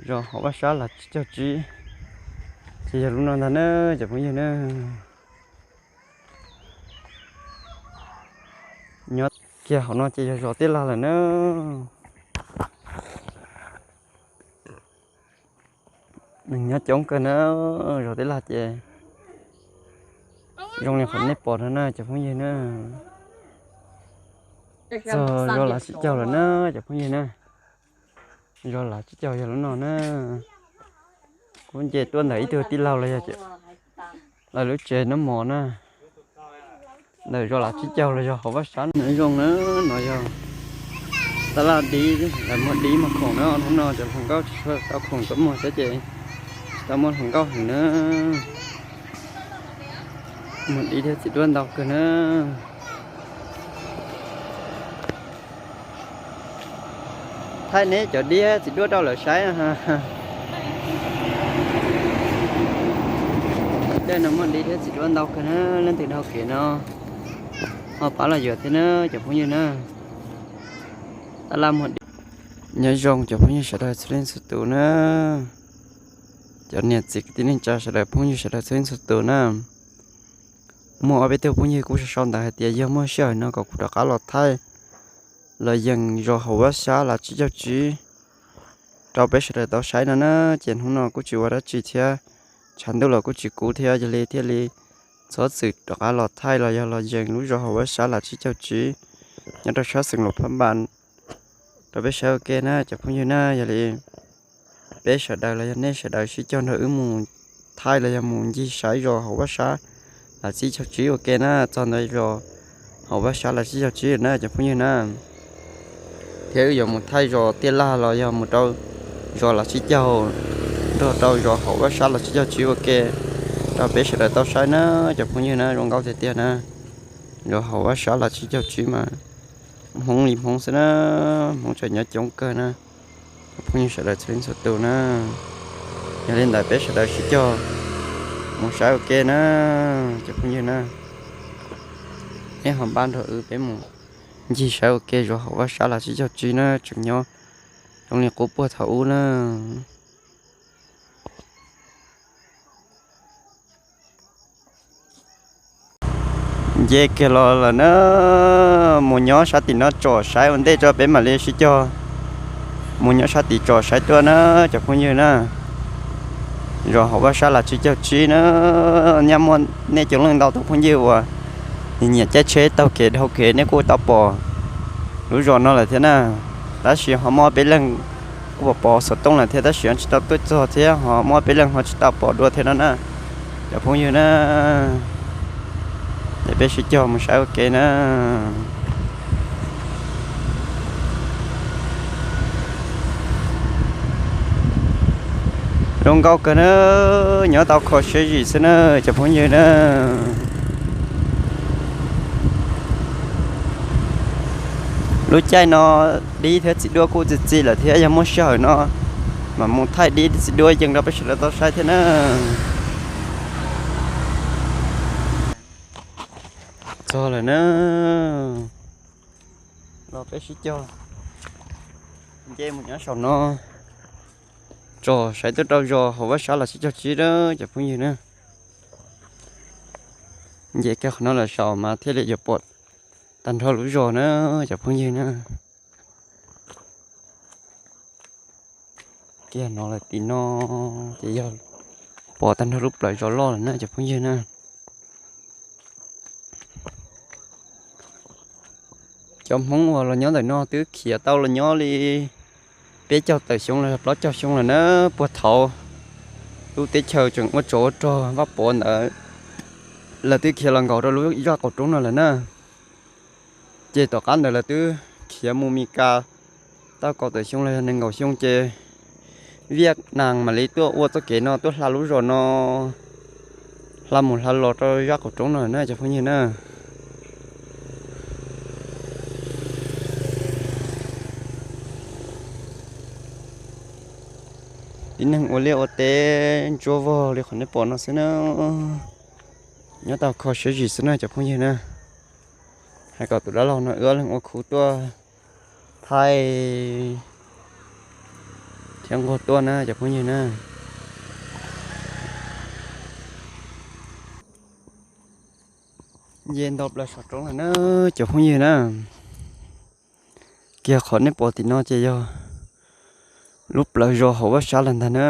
Zos hauv vaj sab Lav Tsib Caug Tsib ces yog lub no ntag na cov phooj ywg na. Nyob kiag hauv no ces yog zos Tiaj Lag lawm na. Neeg nyob coob kawg na, zos Tiaj Lag ces zoo li qhov nej pom no na cov phooj ywg na. Txog zos Lav Tsib Caug lawm na cov phooj ywg na. Zos Lav Tsib Caug yog lub no na. Kuv nce tuaj ntawm ib tug tij laug los yog lawv lub tsev noj mov na. Ntawm zos Lav Tsib Caug los yog hauv vaj sab no zoo na. No yog tab laj dib, lawv muag dib muag khoom na. Hnub no cov hluas nkauj tsis tshua tau khoom tuaj muag thiab ces tsis tau muaj hluas nkauj heev na. Muag dib thiab txiv duab ntau kawg na. Thaij neb cov dib txiv duab rau lawv saib. Tej no muaj dib thiab txiv duab ntau kawg na. Leej twg dhau kev no ho pab los yuav thiab na cov phooj ywg na. Tab laj muag dib. Nyob zoo cov phooj ywg sawv daws txhua leej txhua tus na. Cov niam txiv kwv tij neej tsa sawv daws phooj ywg sawv daws txhua leej txhua tus na. Muaj ob peb tug phooj ywg kuj sau sau ntawv hais tias yog muaj sij hawm no kom kuv rov qab los thaij los yees zos hauv vaj sab Lav Tsib Caug Tsib rau peb sawv daws tau saib no na. Ces hnub no kuj tsis ua dab tsi thiab, tshav ntuj los kuj tsis kub thiab, yog li thiaj li txhob txwm rov qab los thaij los yog los yees lub zos hauv vaj sab Lav Tsib Caug Tsib nyob rau sab xeev Luam Phab Npas rau peb saib ua ke na cov phooj ywg na. Yog li peb sawv daws los yog nej sawv daws sib cog nrog wb mus thaij los yog mus ncig saib zos hauv vaj sab Lav Tsib Caug Tsib ua ke na. Txog ntawd zos hauv vaj sab Lav Tsib Caug Tsib na cov phooj ywg na. Thiab wb yuav mus thaij zos Tiaj Lag los yog mus rau zos Lav Tsib Caug, nrog rau zos hauv vaj sab Lav Tsib Caug Tsib ua ke rau peb sawv daws tau saib na cov phooj ywg na. Zoo nkauj tiag tiag na. Zos hauv vaj sab Lav Tsib Caug Tsib mas Hmoob li Hmoob xwb na, Hmoob tseem nyob coob kawg na. Cov phooj ywg sawv daws txhua leej txhua tus na, yog li ntawd peb sawv daws sib cog mus saib ua ke na, cov phooj ywg na. Neb ho npaj nrog wb peb mus ncig saib ua ke zos hauv vaj sab Lav Tsib Caug Tsib na, tseem nyob zoo li qub puag thaum ub na. Nce kiag los lawm na, mus nyob sab tim no tsom saib ua ntej tso peb mam li sib cog mus nyob sab tim tsom saib tuaj na, cov phooj ywg na. Zos hauv vaj sab Lav Tsib Caug Tsib na, nyaj muaj nej coob leej ntau tus phooj ywg uas nyiam caij tsheb taug kev dhau kev nej kuj tau pom lub zos no lawm thiab na. Tab sis ho muaj peb leeg kuj pom pom xov tooj lawm thiab tab sis tsis tau tuaj txog thiab ho muaj peb leeg ho tsis tau pom dua thiab no na, cov phooj ywg na. Es peb sib cog mus saib ua ke na. Zoo nkauj kawg na, nyob tau kho siab zim xwb na, cov phooj ywg na. Lub caij no dib thiab txiv duaj kuj txi txiv lawm thiab, yog muaj sij hawm no mam mus thaij dib txiv duaj yees rau peb sawv daws tau saib thiab na. Txog lawm na, los peb sib cog nce mus nyob saum no tsom saib tuaj rau zos hauv vaj sab Lav Tsib Caug Tsib na, cov phooj ywg na. Nce kiag qhov no lawm saum mas thiaj li yuav pom tag nrho lub zos na, cov phooj ywg na. Kiag no lawm tim no ces yog pom tag nrho lub plawv zos loj lawm na, cov phooj ywg na. Cov Hmoob uas los nyob ntawm no twb khiav tau los nyob li peb caug tawm xyoo los plaub caug xyoo lawm na, puag thaum lub teb chaws tseem ua tsov ua rog Vaj Pov ntawd, lawv twb khiav los nkaum rau lub zaj qaum roob no lawm na. Ces tom qab ntawd lawv twb khiav mus Mes Kas tau kaum tawm xyoo los yog nees nkaum xyoo ces Viaj Nas mam li tuaj ua txoj kev no tuaj hla lub zos no, hla mus hla los rau zaj qaum roob no na, cov phooj ywg na. Tib neeg ua liaj ua teb ntsuab vog li qhov nej pom no xwb na. Nyob tau kho siab zim xwb na, cov phooj ywg na. Hais kom tus dab laug no wb ob leeg ua khub tuaj thaij thiab nquag tuaj na cov phooj ywg na. Nce ntau plaws saum roob lawm na cov phooj ywg na. Kiag qhov nej pom tim no ces yog lub plawv zos hauv vaj sab lawm ntag na.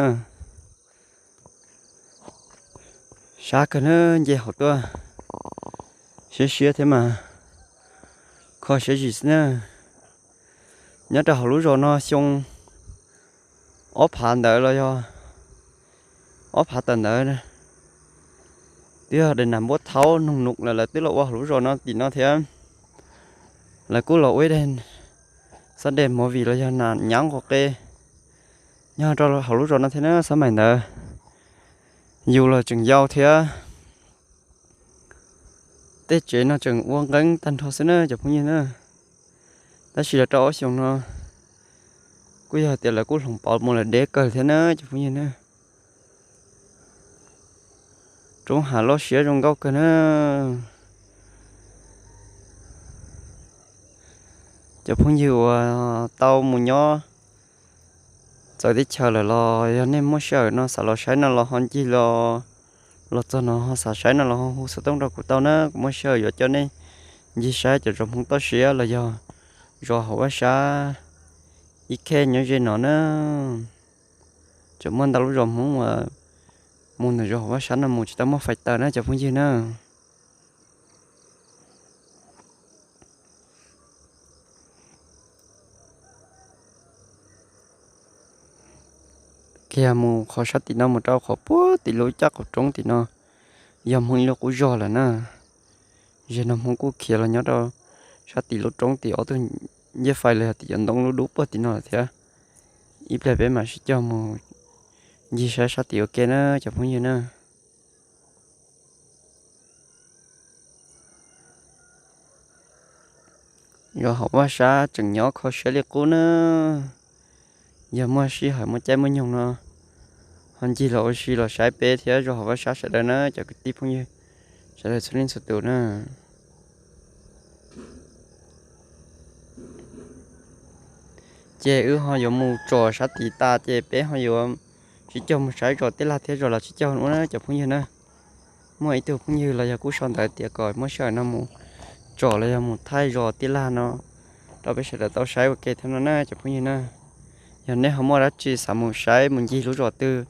Sab kawg na, nce hauv tuaj siab siab thiab mas kho siab zim xwb na. Nyob rau hauv lub zos no xyoo ob phav ntawd los yog ob phav tawm ntawd, twb yog daim nam npuab thaub noog nus lawm lawv twb los ua hauv lub zos no tim no thiab. Lawv kuj los ua ib daim xab des movie los yog nam nyab nqus qe nyob rau hauv lub zos no thiab na. Xab maim ntawd yus los tseem yau thiab, tej tsev no tseem ua nqeeb tag nrho xwb na cov phooj ywg na. Tab sis los rau ob xyoos no kuj yog tias lawv kuj hloov pauv mus lawm deb kawg thiab na cov phooj ywg na. Roob hav loj siab zoo nkauj kawg na. Cov phooj ywg uas tau mus nyob txawv teb chaws lawm los yog nej muaj sij hawm no xav los saib no los ho ncig los, los txog no ho xav saib no los ho hu xov tooj rau kuv tau na, kuv muaj sij hawm yuav coj nej ncig saib cov zos Hmoob toj siab los yog zos hauv vaj sab ib kheb nyob ze no na. Tseem muaj ntau lub zos Hmoob uas mus ntawm zos hauv vaj sab no mus tsis tau muaj fais taws na cov phooj ywg na. Kiag mus qhov sab tim no mus rau qhov puag tim lub caj qaum roob tim no, yog Hmoob ib lub qub zos lawm na. Ze no Hmoob kuj khiav los nyob rau sab tim lub roob tim ob tug ncej fais los yog tim cov ntoo lub dub puag tim no lawm thiab. Ib pliag peb mam sib cog mus ncig saib sab tim ua ke na cov phooj ywg na. Zos hauv vaj sab tseem nyob kho siab li qub na. Yog muaj sij hawm muaj caij muaj nyoog no ho ncig los ua si los saib peb thiab zos hauv vaj sab sawv daws na cov kwv tij phooj ywg sawv daws txhua leej txhua tus na. Ces wb ho yuav mus tsom sab tid tas ces peb ho yuav sib cog mus saib zos Tij Laj thiab zos Los Tsib Caug ua na cov phooj ywg na. Muaj ib tug phooj ywg los yog kuj sau ntawv tias kom muaj sij hawm no mus tsom los yog mus thaij zos Tij Laj no rau peb sawv daws tau saib ua ke thiab no na cov phooj ywg na. Yog nej ho muaj dab tsi xav mus saib mus ncig lub zos twg,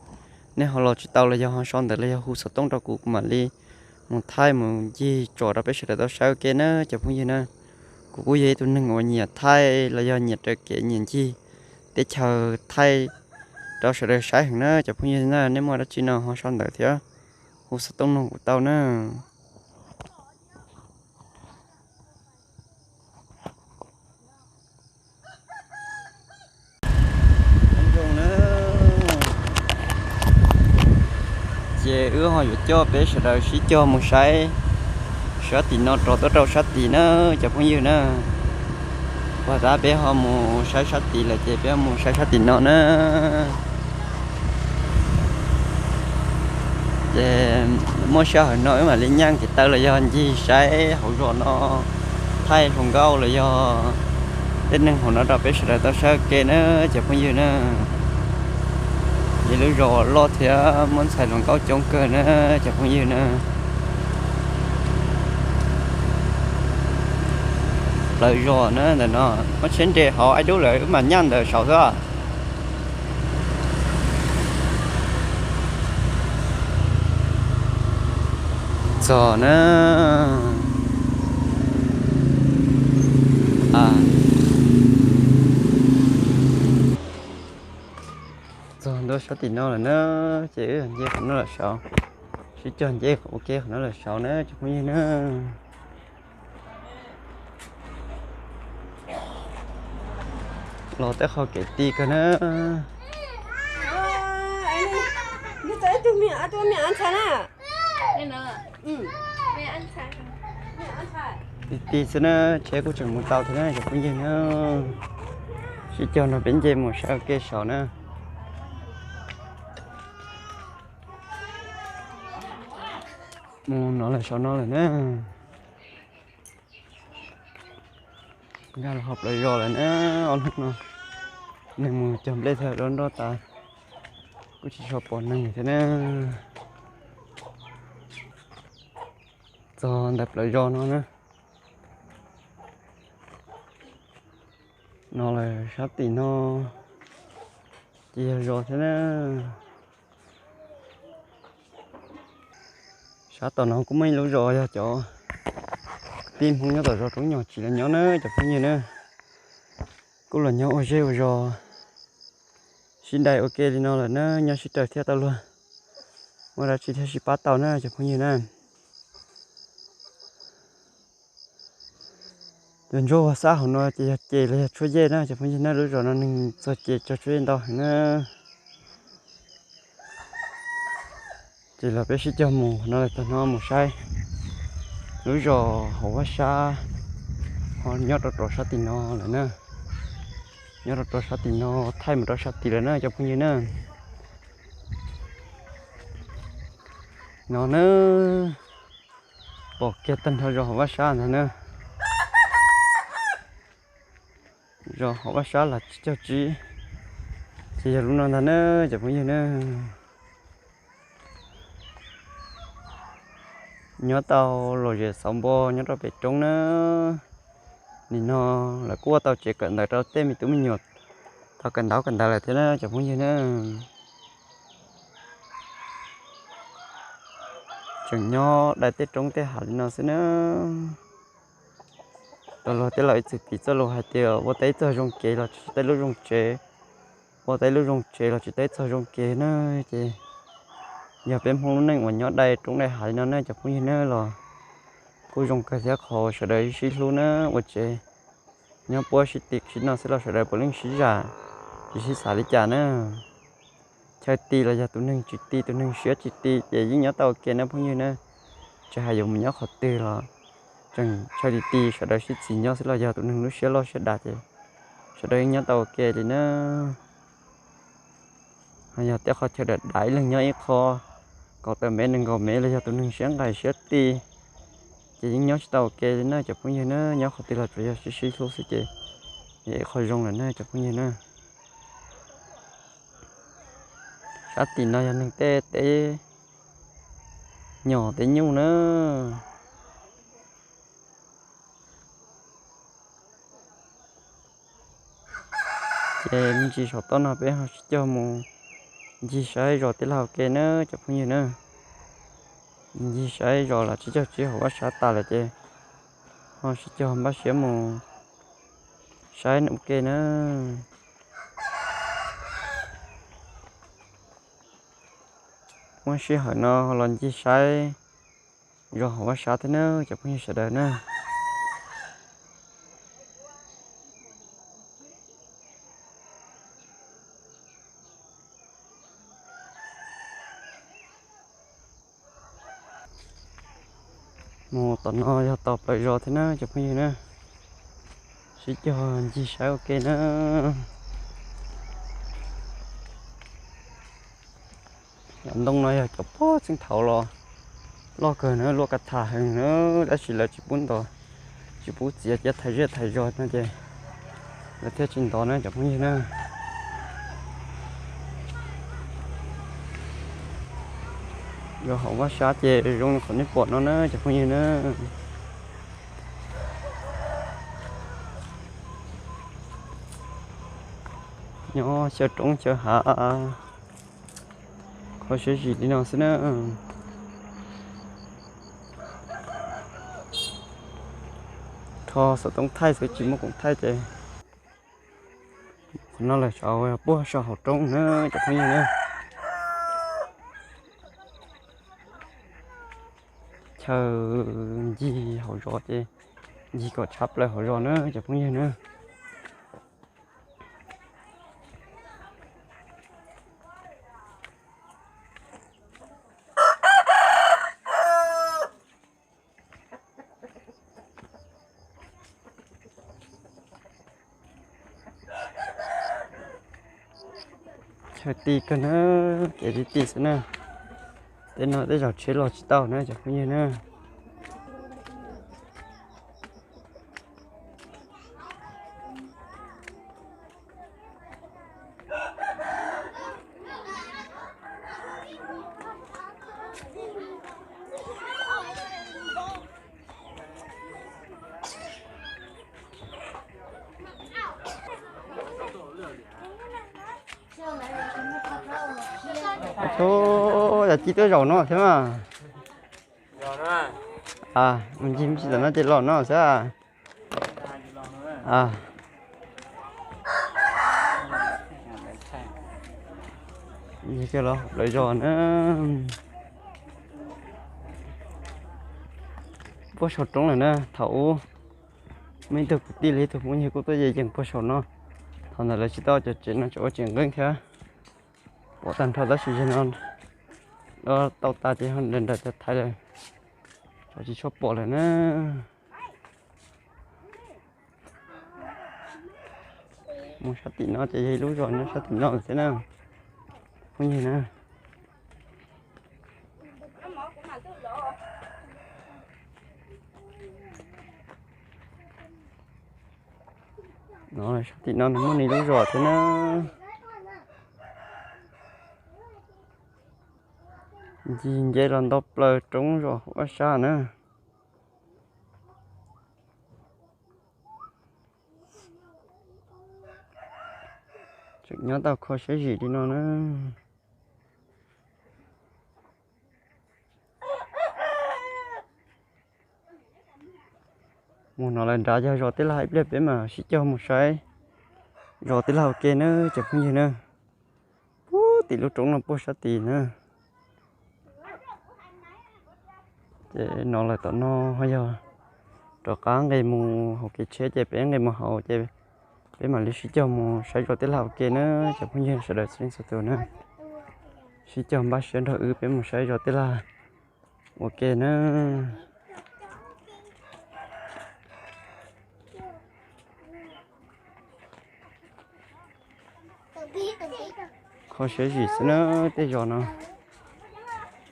nej ho los tsis tau los yog ho sau ntawv los yog hu xov tooj rau kuv, kuv mam li mus thaij mus ncig tsom rau peb sawv daws tau saib ua ke na cov phooj ywg na. Kuv kuj yog ib tug neeg uas nyiam thaij los yog nyiam raws kev nyiam ncig teb chaws thaij rau sawv daws saib heev na cov phooj ywg na. Nej muaj dab tsi no ho sau ntawv thiab hu xov tooj nug kuv tau na. Ces wb ho yuav coj peb sawv daws sib cog mus saib sab tim no rov tuaj rau sab tid na cov phooj ywg na. Puag ta peb ho mus saib sab tid lawm ces peb ho mus saib sab tim no na. Ces muaj sij hawm no wb mam li nyaj kev taw los yog ncig saib hauv zos no, thaij hluas nkauj los yog tej neeg hauv no rau peb sawv daws tau saib ua ke na cov phooj ywg na. Yog lub zos loj thiab muaj ntxhais hluas nkauj coob kawg na cov phooj ywg na. Plawv zos na ntawm no, muab tsheb nres hauv ib dub lawm wb mam nyaj ntawm saud xwb. Txog na. Txog ntua sab tim no lawm na, ces wb nce qhov no lawm saud, sib cog nce ua ke qhov no lawm saud na cov phooj ywg na. Los tej qho kev ti kawg na. Ti ti xwb na, tsheb kuj tseem mus tau thiab na cov phooj ywg na. Sib cog nrog peb nce mus saib ua ke saud na. Mus no lawm saum no lawm na. Nkag los hauv plawv zos lawm na, ob hnub no. Neeg mus cog nplej tag rau nroj tas, kuj tsis tshua pom neeg thiab na. Txog ntawm plaws zos no na, no lawm sab tim no ces yog zos thiab na. Sab tom no kuj muaj ib lub zos yog cov tib Hmoob nyob tom zos roob nyom tsis los nyob na cov phooj ywg na. Kuj los nyob ua zej ua zos sib dai ua ke li no lawm na, nyob sib raws thiaj tau luag, muaj dab tsi thiaj sib pab tau na cov phooj ywg na. Cov ntsuab ua xab hauv no ces yog ces los yog tshuab yej na cov phooj ywg na, lub zos no neeg txog ces cog tshuab yej ntau heev na. Ces los peb sib cog mus no lawm, tag no mus saib lub zos hauv Vaj Sab, ho nyob rau rau sab tim no lawm na. Nyob rau rau sab tim no, thaij mus rau sab tid lawm na cov phooj ywg na. No na, pom kiag tag nrho zos hauv Vaj Sab ntag na. Zos hauv Vaj Sab los tsib caug tsib, ces yog lub no ntag na cov phooj ywg na. Nyob tau lom zem xauv npo nyob rau pem roob na. Nim no lawv kuj ua tau tsev kawm ntawv rau tej me tub me nyuam tau kawm ntaub kawm ntawv lawm thiab na cov phooj ywg na. Tseem nyob dai tej roob tej hav li no xwb na. Tau luag tej laus ib txwm piv txoj lus hais tias ua tau ib txog zoo kev los tsis tau ib lub zoo tsev, ua tau ib lub zoo tsev los tsis tau ib txog zoo kev na. Ces yog peb Hmoob lub neej uas nyob dai roob dai hav li no na cov phooj ywg na los kuj zoo kawg thiab, qhov sawv daws sib hlub na, ua tsev nyob puab sib tis sib no xwb los sawv daws puav leej sib zam, tsis sib xav li cas na. Chaw ti los yog tus neeg tsis ti, tus neeg siab tsis ti ces yeej nyob tau ua ke na phooj ywg na. Tsis hais yuav mus nyob qhov twg los tseem chaw ti ti sawv daws sib txis nyob xwb los yog tus neeg lub siab loj siab dav ces sawv daws yeej nyob tau ua ke li na. Ho yog tej qhov chaw dav dav ib leeg nyob ib qho, kaum tawm mev nees nkaum mev los yog tus neeg siab nqaim siab ti ces yeej nyob tsis tau ua ke li na cov phooj ywg na. Nyob qhov twg los tsuas yog sib sib hlub xwb ces yog ib qho zoo lawm na cov phooj ywg na. Sab tim no yog neeg tej teb nyom teb nyuj na. Ces me ntsis saum toj no peb ho sib cog mus ncig saib zos tij laug ua ke na cov phooj ywg na. Ncig saib zos los tsib caug tsib hauv Vaj Sab tas lawm ces ho sib cog npaj siab mus saib ua ke na. Muaj sij hawm no los ncig saib zos hauv Vaj Sab thiab na cov phooj ywg sawv daws na. Mus tom no yog tom plaws zos thiab na cov phooj ywg na. Sib cog ncig saib ua ke na. Cov ntoo no yog cov puag txheej thaud los loj kawg na, luaj ka tham heev na, tab sis lawv tsis pub ntov, tsis pub txiav cov thaiv zej thaiv zos no ces lawv thiaj tsis ntov na cov phooj ywg na. Zos hauv Vaj Sab ces zoo li qhov nej pom no na cov phooj ywg na. Nyob xyaw roob xyaw hav, kho siab zim li no xwb na. Rho xov tooj thaij xwb tsis muaj khoom thaij ces qhov no lawm saum puag saum hauv roob na cov phooj ywg na. Chaw ncig hauv zos ces ncig kom tshab plaws hauv zos na cov phooj ywg na. Chaw ti kawg na, kev ti ti xwb na. Tej no tej zaum tsheb los tsis tau na cov phooj ywg na. Tub, yog ci tuaj zaum no thiab mas. Mus ncig me ntsis tom no ces los no xwb. Ncig kiag los lawv zos na. Puag saum roob lawm na, thaum ub muaj ib tug kwv tij los ib tug phooj ywg kuj tuaj yees puag saum no. Thaum ntawd lawv tsis tau cov tsev no tseem ua tsev nqeeb thiab. Pom tag nrho tab sis yog no tau tas ces nram nram cov thaiv lawm, tsam tsis tshua pom lawm na. Mus sab tim no ces yog ib lub zos nyob sab tim no lawm thiab na, phooj ywg na. No sab tim no muaj nws lub zos thiab na. Ncig nce los ntau plaws roob zos hauv sab na. Tseem nyob tau kho siab zim li no na. Mus no lawm nrad yog zos Tij Laj, ib pliag peb mam sib cog mus saib zos Tij Laj ua ke na cov phooj ywg na. Puag tim lub roob no puag sab tid na. Ces no lawm tom no ho yog rov qab nqis mus hauv kev tsheb ces peb nqis mus hauv ces peb mam li sib cog mus saib zos Tij Laj ua ke na cov phooj ywg sawv daws txhua leej txhua tus na. Sib cog npaj siab nrog wb peb mus saib zos Tij Laj ua ke na. Kho siab zim xwb na tej zos no.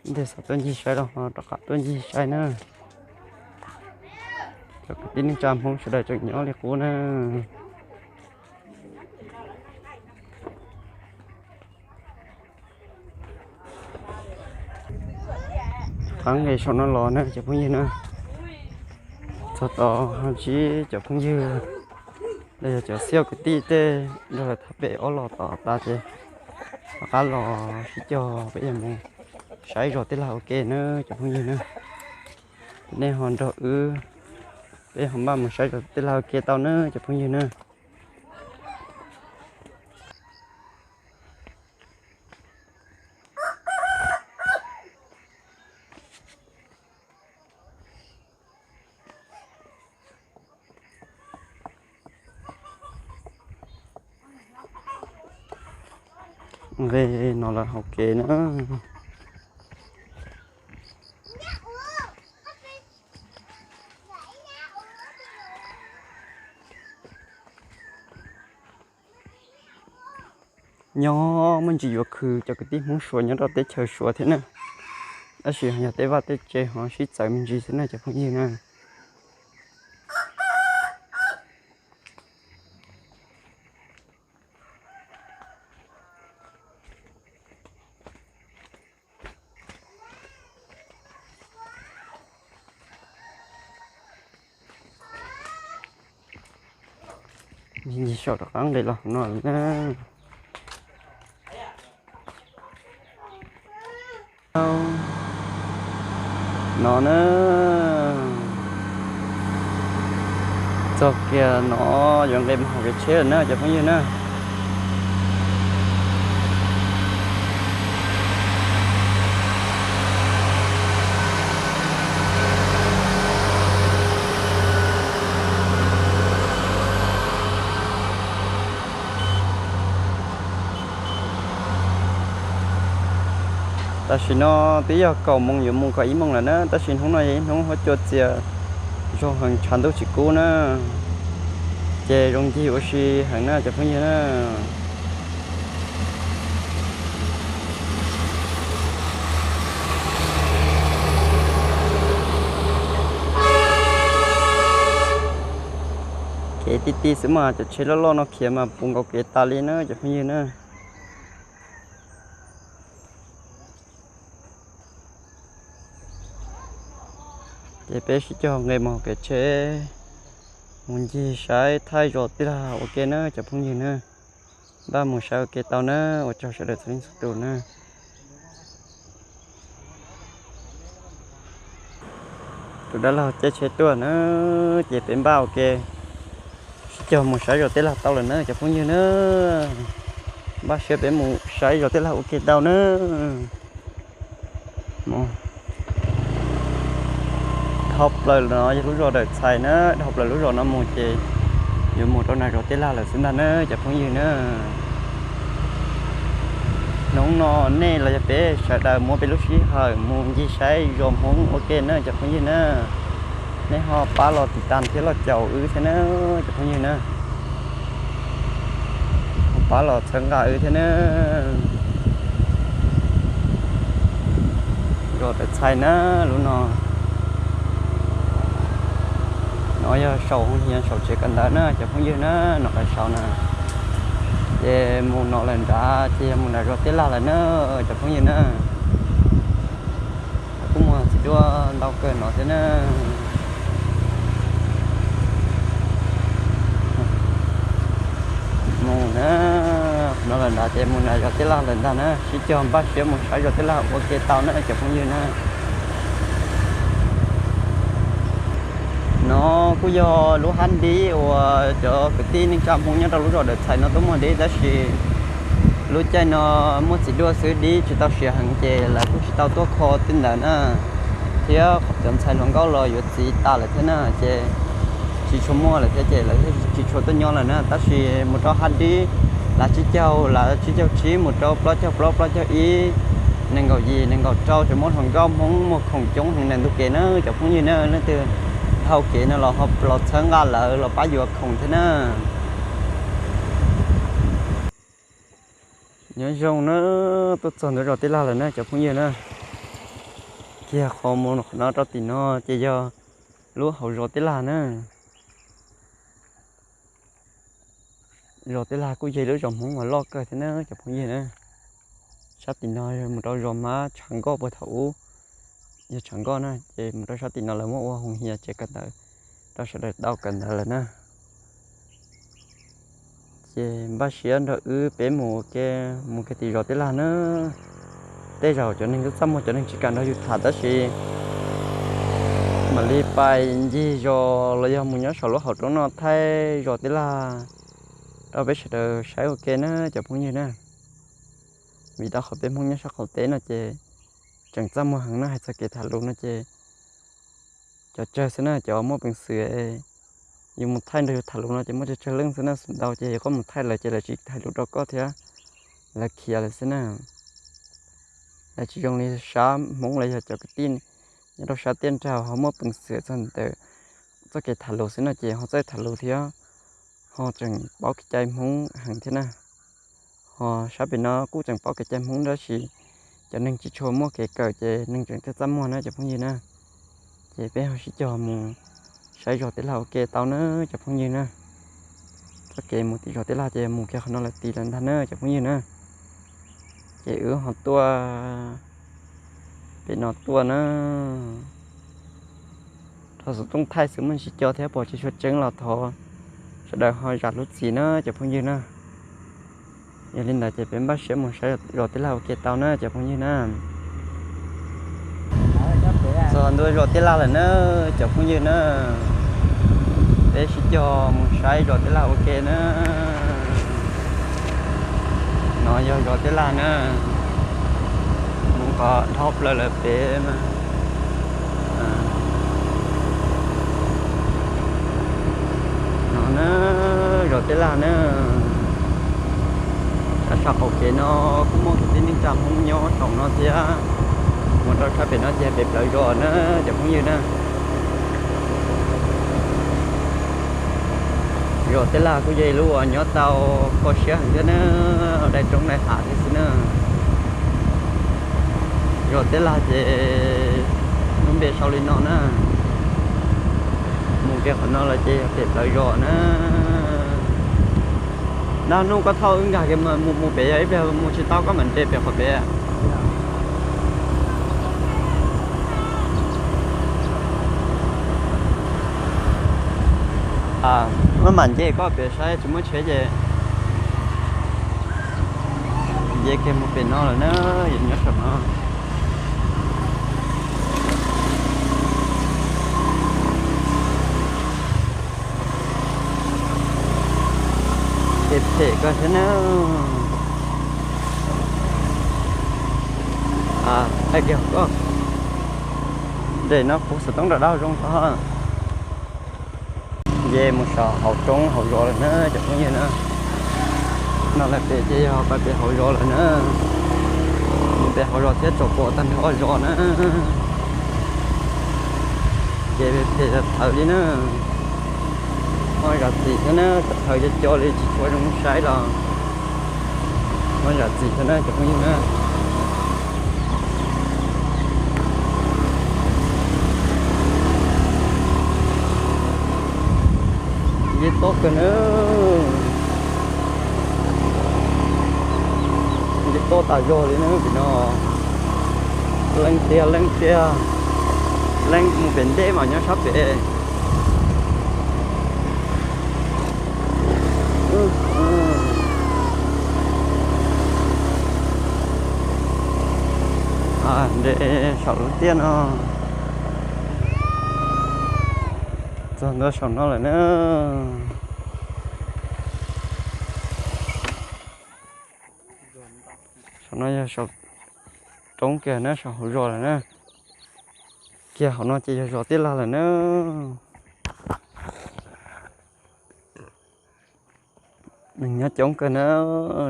Ntej xav tuaj ncig saib los ho rov qab tuaj ncig saib na. Cov kwv tij neej tsa Hmoob sawv daws tseem nyob li qub na. Qab nqis saum no los na cov phooj ywg na, txog tod ho ntsib cov phooj ywg los yog cov xiaj kwv tij tej nrog lawv thaj pem ob los tom tas ces rov qab los sib cog peb yuav mus saib zos Tij Laj ua ke na cov phooj ywg na. Nej ho nrog wb, peb ho npaj mus saib zos Tij Laj ua ke tau na cov phooj ywg na. Nqe no lawm hauv kev na. Nyob muaj ntsis yuav khwv cov kwv tij Hmoob Suav nyob rau teb chaws Suav thiab na. Tab sis yog tej vaj tej tse ho sib txawv me ntsis xwb na cov phooj ywg na. Ncig saum rov qab nqis los no na. Txog kiag no yuav nqis mus hauv kev tsheb lawm na cov phooj ywg na. Tam sim no twb yog kaum moos yuav mus kaum ib moos lawm na, tab sis hnub no yog ib hnub huab cua txias zoo heev tshav ntuj tsis kub na, ces zoo ncig ua si heev na cov phooj ywg na. Kev ti ti xwb mas cov tsheb loj loj no khiav mas puv nkaus kev tas li na cov phooj ywg na. Ces peb sib cog nqis mus hauv kev tsheb mus ncig saib thaij zos Tij Laj ua ke na cov phooj ywg na. Npaj mus saib ua ke tau na, ua tsaug sawv daws txhua leej txhua tus na. Tus dab laug caij tsheb tuaj na, ces peb npaj ua ke sib cog mus saib zos Tij Laj tau lawm na cov phooj ywg na. Npaj siab peb mus saib zos Tij Laj ua ke tau na. Dhau plaws no yog lub zos Dawm Txhais na, dhau plaws lub zos no mus ces yuav mus rau nram zos Tij Laj lawm xwb ntag na cov phooj ywg na. Hnub no nej los yog peb sawv daws muab peb lub sij hawm mus ncig saib zos Hmoob ua ke na cov phooj ywg na. Nej ho pab los tiv tas thiab los caum wb thiab na cov phooj ywg na. Ho pab los txhawb nqa wb thiab na. Zos Dawm Txhais na, lub no, no yog saum hoos hias saum tsev kawm ntawv na cov phooj ywg na, no lawv saum na. Ces mus no lawm nrad ces yog mus nram zos Tij Laj lawm na cov phooj ywg na. Kuj muaj txiv duaj ntau kawg no thiab na. Mus na, no lawm nrad ces mus nram zos Tij Laj lawm ntag na, sib cog npaj siab mus saib zos Tij Laj ua ke tau na cov phooj ywg na. No kuj yog lub hab dib uas cov kwv tij neej tsa Hmoob nyob rau lub zos Dawm Txhais no tuaj muag dib tab sis lub caij no muaj txiv duaj xwb dib tsis tau siav heev ces lawv kuj tsis tau tuaj kho tej ntawd na. Thiab cov ntxhais hluas nkauj los yuav txiv tas lawm thiab na ces tsis tshua muaj lawm thiab ces lawv tsis tshua tuaj nyob lawm na. Tab sis mus rau hab dib, lav tsib caug, lav tsib caug tsib mus rau plaub caug plaub, plaub caug ib, nees nkaum yim, nees nkaum rau, tseem muaj hluas nkauj Hmoob muag khoom coob heev ntawm ntug kev na cov phooj ywg na. Leej twg dhau kev no los ho los txhawb nqa lawv los pab yuav khoom thiab na. Nyob zoo na, tuaj txog ntua zos Tij Laj lawm na cov phooj ywg na. Kiag qhov mus qhov no rau tim no ces yog lub hauv zos Tij Laj na. Zos Tij Laj kuj yog lub zos Hmoob uas loj kawg thiab na cov phooj ywg na. Sab tim no yog mus rau zos Mab Tshav Nkoj puag thaum ub, yog Tshav Nkoj na ces mus rau sab tim no lawv muab ua hoos hias tsev kawm ntawv rau sawv daws tau kawm ntawv lawm na. Ces npaj siab nrog wb peb mus ua ke, mus kiag tim zos Tij Laj na. Tej zaum cov neeg txaj muag cov neeg tsis kam nrog yus tham tab sis mam li pais ncig zos los yog mus nyob saum lub hauv roob no thaij zos Tij Laj rau peb sawv daws saib ua ke na cov phooj ywg na. Vim rau qhov peb Hmoob nyob sab qaum teb no ces tseem txaj muag heev na, hais txog kev tham lus no ces cov tsawg xwb na, cov muaj peev xwm yus mus thaij nrog yus tham lus no ces muaj tsawg tsawg leej xwb na, xum ntau ces yog koj mus thaij lawv ces lawv tsis hais lus rau koj thiab, lawv khiav lawm xwb na. Lawv tsis zoo li sab Hmoob los yog cov kwv tij nyob rau sab tiaj nrag ho muaj peev xwm txog ntawm txoj kev tham lus xwb no ces ho txawj tham lus thiab ho tseem paub kev cai Hmoob heev thiab na. Ho sab pem no kuj tseem paub kev cai Hmoob tab sis cov neeg tsis tshua muaj kev kawm ces neeg tseem txaj txaj muag na cov phooj ywg na. Ces peb ho sib cog mus saib zos Tij Laj ua ke tau na cov phooj ywg na. Txoj kev mus tim zos Tij Laj ces mus kiag qhov no lawm tim lawm ntag na cov phooj ywg na. Ces wb ho tuaj pem no tuaj na. Thov xov tooj thaij xwb muaj ntsis co thiab pom tsis tshua tseeb los thov sawv daws ho zam lub txim na cov phooj ywg na. Yog li ntawd ces peb npaj siab mus saib zos Tij Laj ua ke tau na cov phooj ywg na. Txog ntua zos Tij Laj lawm na cov phooj ywg na. Peb sib cog mus saib zos Tij Laj ua ke na. No yog zos Tij Laj na. Mus qhov dhau plaws lawm pem mas. No na, zos Tij Laj na. Sab sab qaum kev no kuj muaj kwv tij neej tsa Hmoob nyob saum no thiab. Mus rau sab pem no ces pem plawv zos na cov phooj ywg na. Zos Tij Laj kuj yog ib lub uas nyob tau kho siab heev thiab na, daim roob daim hav thiab xwb na. Zos Tij Laj ces lub npe sau li no na. Mus kiag qhov no lawm ces yog pem plawv zos na. Nag hnub koj thauj wb nkag kiag mus mus pem yog ib pliag mus tsis tau koj mam nres pem qhov pem. Maj mam nce koj pem saib tsis muaj tsheb ces nce kiag mus pem no lawm na, yog nyob saum no. Phem kawg thiab na. Hais kiag koj, nres no puv xov tooj rau dab zoo tod. Nce mus saum hauv roob hauv zos lawm na cov phooj ywg na. No lawm pem ces yog pem hauv zos lawm na. Mus pem hauv zos thiab tsom pom tag nrho zos na. Ces phem thawm li na. Muaj zam txim thiab na, thaum co co li tsis tshua zoo saib los muaj zam txim thiab na cov phooj ywg na. Nce tob kawg na. Nce tob tas zog li na tim no. Leej tiag leej tiag, leej mus pem ntej mas nyob sab pem. Nres saum lub tiaj no, txog ntua saum no lawm na. Saum no yog saum roob kiag na, saum hauv zos lawm na. Kiag hauv no ces yog zos Tij Laj lawm na. Neeg nyob coob kawg na,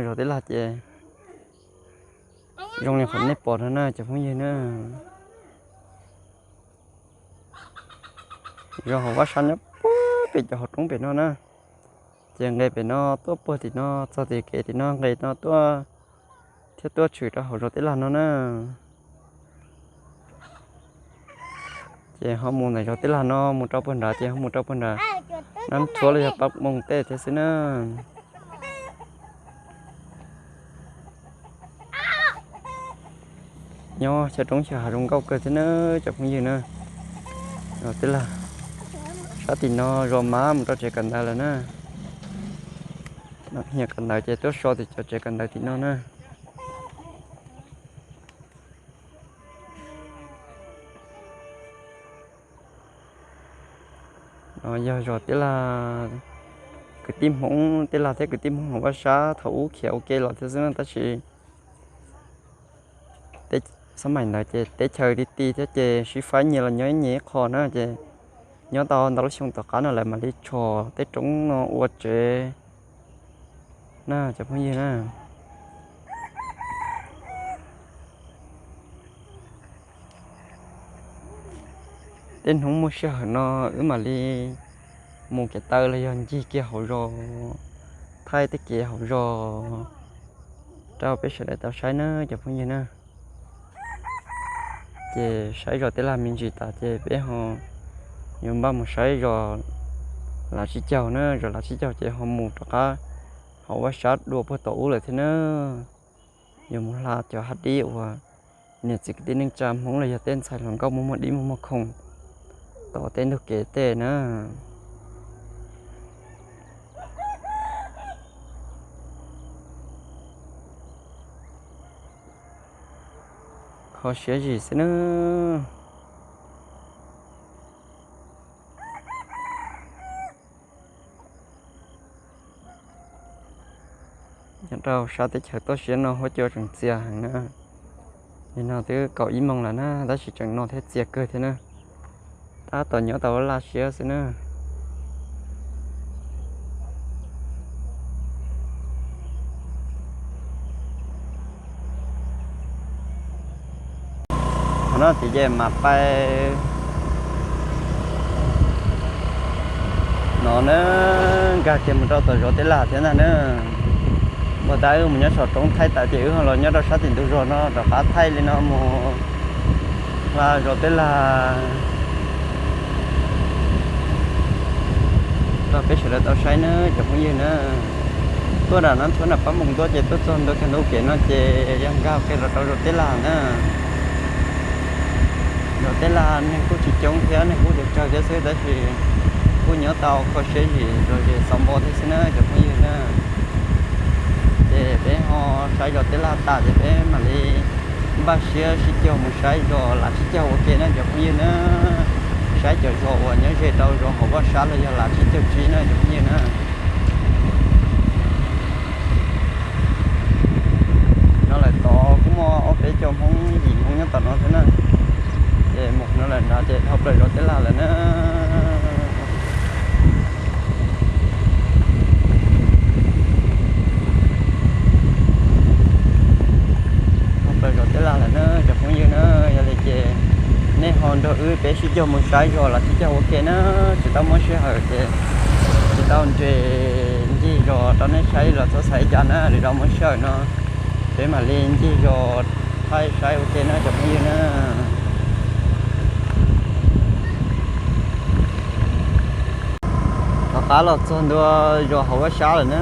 zos Tij Laj ces zoo li qhov nej pom no na cov phooj ywg na. Zos hauv Vaj Sab nyob puag pem cov hauv roob pem no na. Ces nqes pem no tuaj puag tim no txog tim kev tim no nqes no tuaj thiab tuaj tshwm rau hauv zos Tij Laj no na. Ces ho mus ntawm zos Tij Laj no mus rau puag nrad ces ho mus rau puag nrad Nab Tshuab los yog Pab Moos tej thiab xwb na. Nyob xyaw roob xyaw hav zoo nkauj kawg thiab na cov phooj ywg na. Zos Tij Laj, sab tim no zos Mab mus rau tsev kawm ntawv lawm na. Nyiam kawm ntawv ces tuaj so tim cov tsev kawm ntawv tim no na. No yog zos Tij Laj, kwv tij Hmoob Tij Laj thiab kwv tij Hmoob hauv Vaj Sab thaum ub khiav ua ke los thiab xwb na tab sis xab maim ntawd ces teb chaws ti ti thiab ces sib faib nyias los nyob nyias ib qho na ces nyob tau ntau lub xyoo tom qab no lawv mam li tshos tej roob no ua tsev na cov phooj ywg na. Tej hnub muaj sij hawm no wb mam li mus kev taw los yog ncig kiag hauv zos, thaij tej kev hauv zos rau peb sawv daws tau saib na cov phooj ywg na. Ces saib zos Tij Laj me ntsis tas ces peb ho yuav npaj mus saib zos Lav Tsib Caug na, zos Lav Tsib Caug ces ho mus rov qab hauv Vaj Sab dua puag tom ub lawm thiab na. Yuav mus hla cov hav dib uas niam txiv kwv tij neej tsa Hmoob los yog tej ntxhais hluas nkauj muaj muaj dib muaj muaj khoom tom tej ntug kev tej na. Kho siab zim xwb na. Nyob rau sab teb chaws toj siab no huab cua tseem txias heev na. Nim no twb kaum ib moos lawm na tab sis tseem no thiab txias kawg thiab na. Tab tom nyob tau laj siab xwb na. Qhov no ces ces mas pais no na, nkag kiag mus rau tom zos Tij Laj thiab ntag na. Npua tab wb mus nyob saum roob thaij tas ces wb ho los nyob rau sab tim ntug zos no rov qab thaij li no mus hla zos Tij Laj rau peb sawv daws tau saib na cov phooj ywg na. Tuaj nram no tuaj nram Pab Moos tuaj ces tuaj txog ntua kiag ntug kev no ces yog nkag kiag los rau zos Tij Laj na. Zos Tij Laj neeg kuj tsis coob thiab neeg kuj tsawg tsawg thiab xwb tab sis kuj nyob tau kho siab zim zom zaws xav npo thiab xwb na cov phooj ywg na. Ces peb ho saib zos Tij Laj tas ces peb mam li npaj siab sib caug mus saib zos Lav Tsib Caug ua ke na cov phooj ywg na. Saib cov zos uas nyob ze rau zos hauv Vaj Sab los yog Lav Tsib Caug Tsib na cov phooj ywg na. Muaj ob peb caug Hmoob yim Hmoob nyob tom no thiab na. Ces mus no lawm nrad ces dhau plaws zos Teb Laj lawm na. Dhau plaws zos Teb Laj lawm na cov phooj ywg na. Yog li ces nej ho nrog wb peb sib caug mus saib zos los sib caug ua ke na. Tsis tau muaj sij hawm ces tsis tau nres ncig zos rau nej saib los txhob xav li cas na. Lwm zaus muaj sij hawm no peb mam li ncig zos thaij saib ua ke na cov phooj ywg na. Tom qab los txog ntua zos hauv vaj sab lawm na.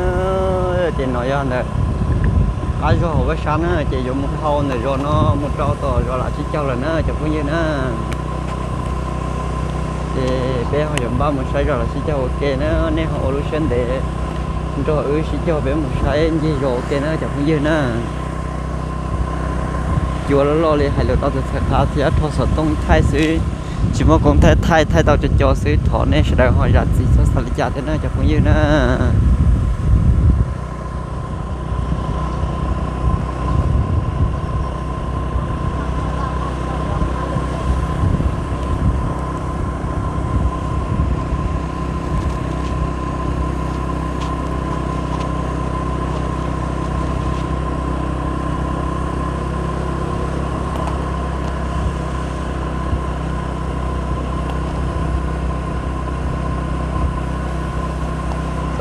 Ces no yog ntawm qab zos hauv vaj sab na, ces yuav mus hau ntawm zos no mus rau tom zos Lam Tsib Caug lawm na cov phooj ywg na. Ces peb ho yuav npaj mus saib zos Lam Tsib Caug ua ke na, nej ho ua lub siab ntev nrog wb sib caug peb mus saib ncig zos ua ke na cov phooj ywg na. Cua loj loj li hais lus tau tus txhais qab thiab rho xov tooj thaij xwb, tsis muaj koob thaij, thaij tau co co xwb, thov nej sawv daws ho zam txim txhob xav li cas thiab na cov phooj ywg na.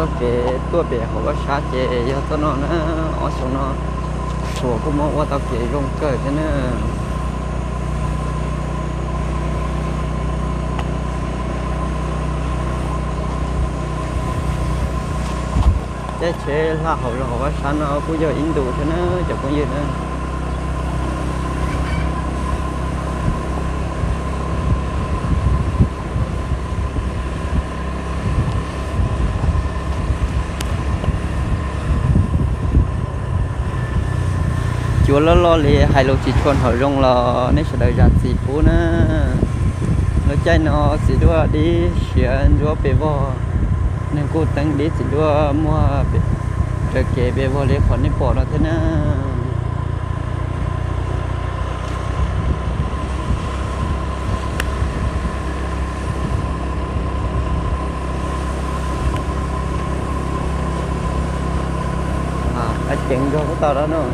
Txoj kev tuaj pem hauv vaj sab ces yog txoj no na, ob xyoo no Suav kuj muab ua tau kev zoo kawg thiab na. Caij tsheb hla hauv zos hauv vaj sab no kuj yog ib ntus thiab na cov phooj ywg na. Cua loj loj li hais lus tsis tshua hnov zoo los nej sawv daws zam txim pub na. Lub caij no txiv duaj dib siav ntsuab pes vog, neeg kuj teeb dib txiv duaj muag raws kev pes vog li qhov nej pom no thiab na. Qab ceev nrog kuj tau dab no.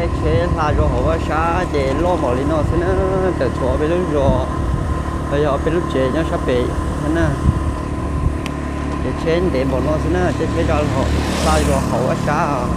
Caij tsheb hla zos hauv vaj sab ces loj npaum li no xwb na, tawm tshuav ob peb lub zos los yog ob peb lub tsev nyob sab pem na. Ces tsheb ntev npaum no xwb na, caij tsheb hla zos hauv vaj sab.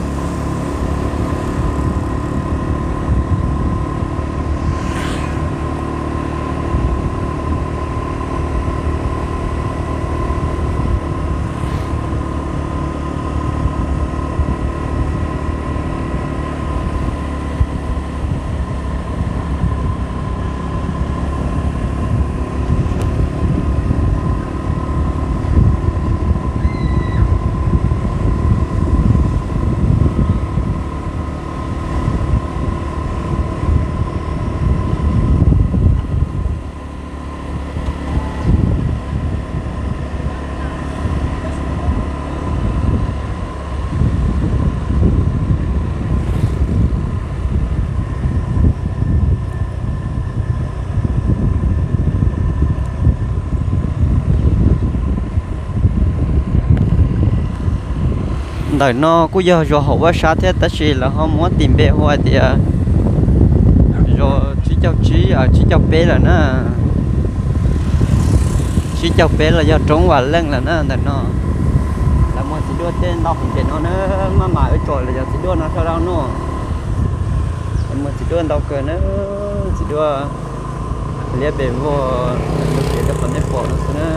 Ntawm no kuj yog zos hauv vaj sab thiab tab sis lawv ho muab tis npe hu hais tias zos tsib caug tsib, tsib caug peb lawm na. Tsib caug peb los yog roob Vam Leej lawm na ntawm no. Lawv muag txiv duaj tej ntau heev ces no na, maj mam wb tsom los yog txiv duaj no sawv daws no. Lawv muag txiv duaj ntau kawg na, txiv duaj liab pes vog, tus siav rau qhov nej pom no xwb na.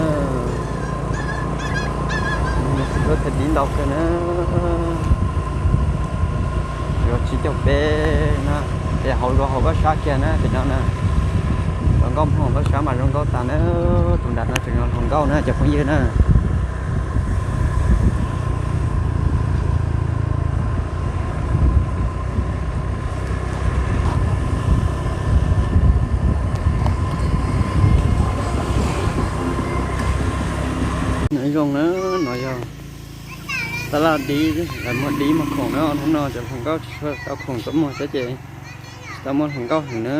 Muag txiv duaj thaij dib ntau kawg na. Zos tsib caug peb na, ces hauv zos hauv Vaj Sab kiag na pem no na. Zos nkauj Hmoob Vaj Sab mas zoo nkauj tas na, tus nram no tseem yog hluas nkauj na cov phooj ywg na. No zoo na, no yog tab laj dib, lawv muag dib muag khoom na, hnub no cov hluas nkauj tsis tau khoom tuaj muag thiab ces tsis tau muaj hluas nkauj heev na.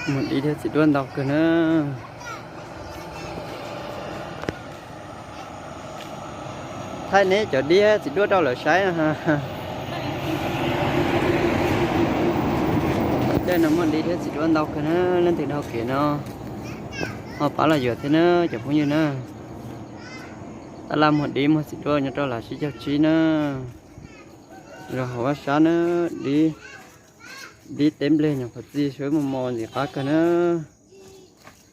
Muag dib thiab txiv duaj ntau kawg na. Thaij neb cov dib txiv duaj rau lawv saib. Caij no muag dib thiab txiv duaj ntau kawg na, leej twg dhau kev no ho pab los yuav thiab na cov phooj ywg na. Tab laj muag dib muag txiv duaj nyob rau Lav tsib caug tsib na. Zos hauv Vaj Sab na, dib, dib teb nplej nyuam qhuav txi sawv mos mos ntxim qab kawg na.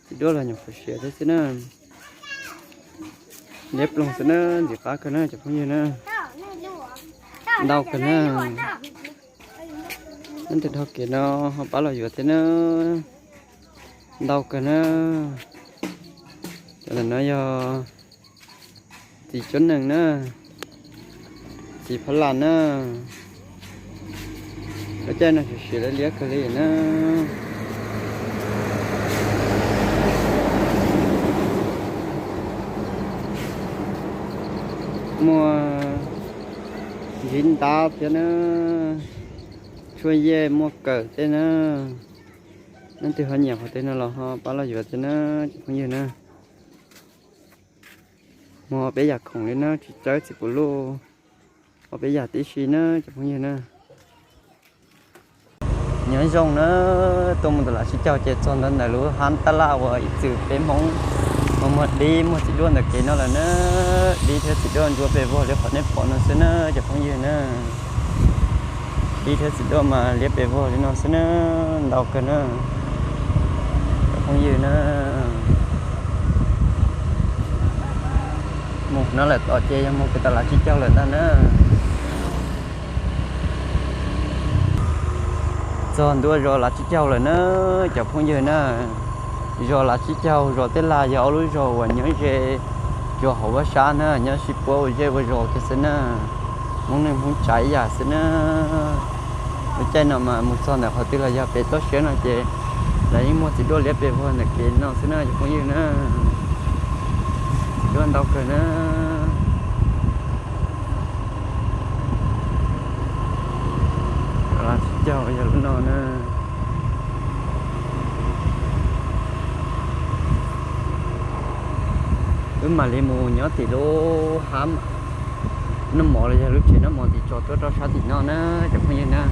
Txiv duaj los nyuam qhuav siav thiab xwb na. Liab ploog xwb na, ntxim qab kawg na cov phooj ywg na. Ntau kawg na. Leej twg dhau kev no ho pab los yuav thiab na. Ntau kawg na. Cov ntawm no yog txiv cuab nees na, txiv phab las na. Lub caij no siav siav liab liab kawg li na. Muaj ntsis ntab thiab na, tshuaj yej muaj kawm tej na. Leej twg ho nyiam qhov twg no los ho pab los yuav thiab na cov phooj ywg na. Muaj ob peb yam khoom li na, tsis tsawb txiv puv luj, ob peb yam tib si na cov phooj ywg na. Nyob zoo na, tuaj mus ntawm Lav tsib caug ces txog ntawm lub hab tab laj uas ib txwm peb Hmoob muag muag dib muag txiv duaj ntawm kev no lawm na. Dib thiab txiv duaj ntsuab pes vog li qhov nej pom no xwb na cov phooj ywg na. Dib thiab txiv duaj mas liab pes vog li no xwb na, ntau kawg na cov phooj ywg na. Mus no lawm tom ces yog mus kiag tom Lav tsib caug lawm ntag na. Txog ntua zos Lav tsib caug lawm na cov phooj ywg na. Zos Lav tsib caug zos Tej Laj yog ob lub zos uas nyob ze zos hauv Vaj Sab na, nyob sib puab ua zej ua zos kiag xwb na. Hmoob neej Hmoob tsav ib yam xwb na. Lub caij no mas mus txog ntawm qhov twg los yog pem toj siab no ces lawv yeej muag txiv duaj liab pes vog ntawm kev no xwb na cov phooj ywg na. Txiv duaj ntau kawg na. Zos Lav tsib caug yog lub no na. Wb mam li mus nyob tim lub hab noj mov los yog lub tsev noj mov tim tso tuaj rau sab tim no na cov phooj ywg na.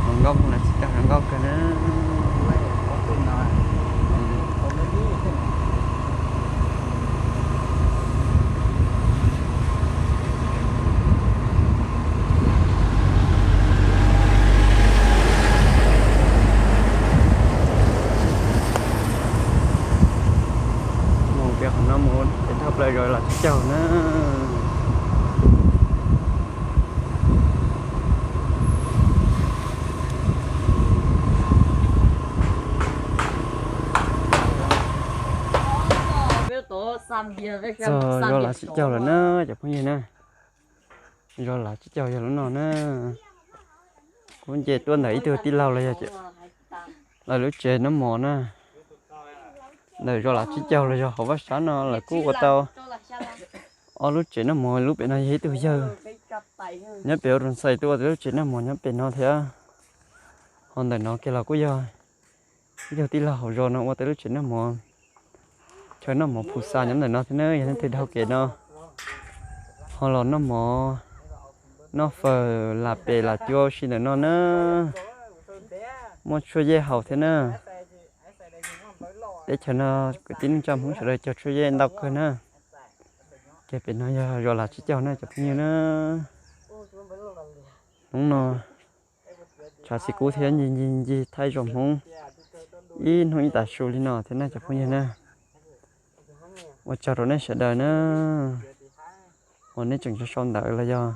Hluas nkauj Hmoob Lav tsib caug zoo nkauj kawg na. Mus kiag qhov no mus ces dhau plaws zos Lav tsib caug na. Txog zos Lav tsib caug lawm na cov phooj ywg na. Zos Lav tsib caug yog lub no na. Kuv nce tuaj ntawm ib tug tij laug los yog lawv lub tsev noj mov na. Ntawm zos Lav tsib caug los yog hauv Vaj Sab no lawv kuj ua tau ob lub tsev noj mov, lub pem no yog ib tug yawg nyob pem ua rau ntxhais tuaj ua lub tsev noj mov nyob pem no thiab. Ho ntawm no kiag los kuj yog ib tug tij laug hauv zos no ua tau lub tsev noj mov, chaw noj mov phu xa nyob ntawm no thiab na. Yog leej twg dhau kev no ho los noj mov, noj fawm lam pem lam cua ua si ntawm no na. Muaj tshuaj yej haus thiab na. Teb chaws no kwv tij neej tsa Hmoob sawv daws cog tshuaj yej ntau kawg na. Kiag pem no yog zos Lav Tsib Caug na cov phooj ywg na. Hnub no tshav txi kub thiab ncig ncig ncig thaij zos Hmoob ib hnub ib tav su li no thiab na cov phooj ywg na. Ua tsaug rau nej sawv daws na, uas nej tseem sau ntawv los yog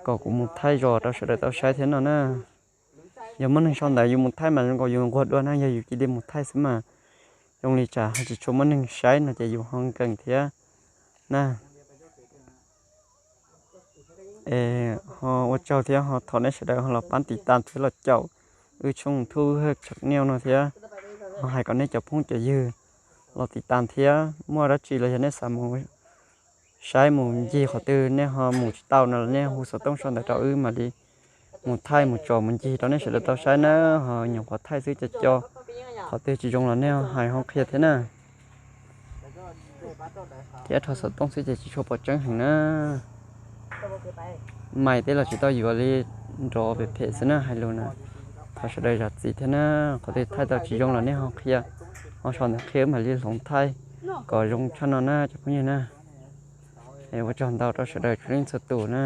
kom kuv mus thaij zos rau sawv daws tau saib thiab no na. Yog muaj neeg sau ntawv yus mus thaij mas zoo nkaus yus nquag dua na, yog yus cia li mus thaij xwb mas zoo li tsam ho tsis tshua muaj neeg saib no ces yus ho nkees thiab na. Es ho ua tsaug thiab ho thov nej sawv daws ho los pab tiv tas thiab los caum wb tshooj YouTube Hawj Channel no thiab, ho hais kom nej cov phooj cov ywg los tiv tas thiab. Muaj dab tsi los yog nej xav mus saib mus ncig qhov twg nej ho mus tsis tau no los nej hu xov tooj sau ntawv rau wb mam li mus thaij mus tsom mus ncig rau nej sawv daws tau saib na. Ho nyuam qhuav thaij xwb ces co qhov twg tsis zoo los nej ho hais ho qhia thiab na. Thiab rho xov tooj xwb ces tsis tshua pom tseeb heev na. Mais tej los tsis tau yuav li, nrov phem phem xwb na hais lus na. Thov sawv daws zam txim thiab na, qhov twg thaij tau tsis zoo los nej ho qhia, ho sau ntawv qhia wb mam li hloov thaij kom zoo tshaj no na cov phooj ywg na. Es ua tsaug ntau rau sawv daws txhua leej txhua tus na.